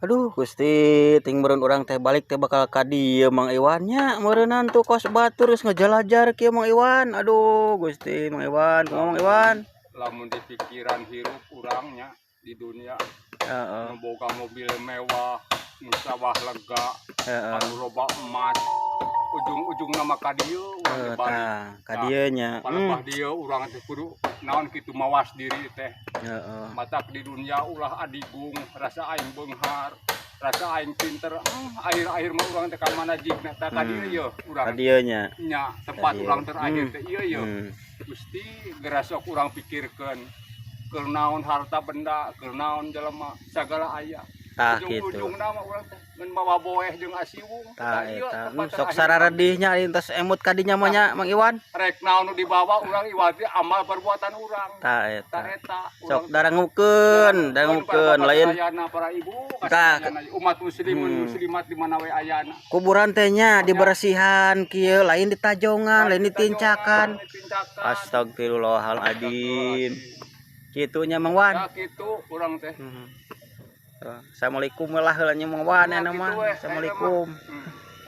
Aduh Gusti, ting meureun urang teh balik teh bakal ka dieu, Mang Iwan, nya meureunan tuh kos batur geus ngejalajar kieu, Mang Iwan. Aduh Gusti, Mang Iwan, kumaha, Mang Iwan? Lamun di pikiran hirup urangnya di dunia, nu boga mobil mewah, nu sawah lega, anu loba emas, ujung-ujungna mah ka dieu urang teh balik. Tah, ka dieu nya. Palebah dieu urang teh kudu naon kitu, mawas diri teh. Matak di dunia ulah adigung, rasa aing beunghar, rasa aing pinter, akhir-akhir mah urang teh ka mana jigna tah ka dieu ye urang. Ka dieu nya. Nya tempat Ka dieu. Urang terakhir teh ieu ye. Gusti, geura sok urang pikirkeun keur naon harta benda, keur naon jelema, sagala aya. Tah kitu. Ujung-ujungna mah urang teh ngan mawa boeh jeung asiwung. Tah ieu eta. Tempat Sok terakhir. Sararedihnya entos emut ka dinya mah nya, Mang Iwan. Rek naon nu dibawa urang iwati amal perbuatan urang. Tah eta. Tah eta. Sok darangukeun, darangukeun lain Sadayana para ibu, Tah. Kasadayana umat muslimun muslimat di mana we ayana. Kuburan teh nya dibersihan kieu, lain ditajongan, lain ditincakan. Ditincakan. Astagfirullahaladzim. Kitu nya, Mang Wan. Tah kitu urang teh. Assalamualaikum lah heula nya, Mang Wan, Nah, nya mah. kitu we, Assalamualaikum. Hmm.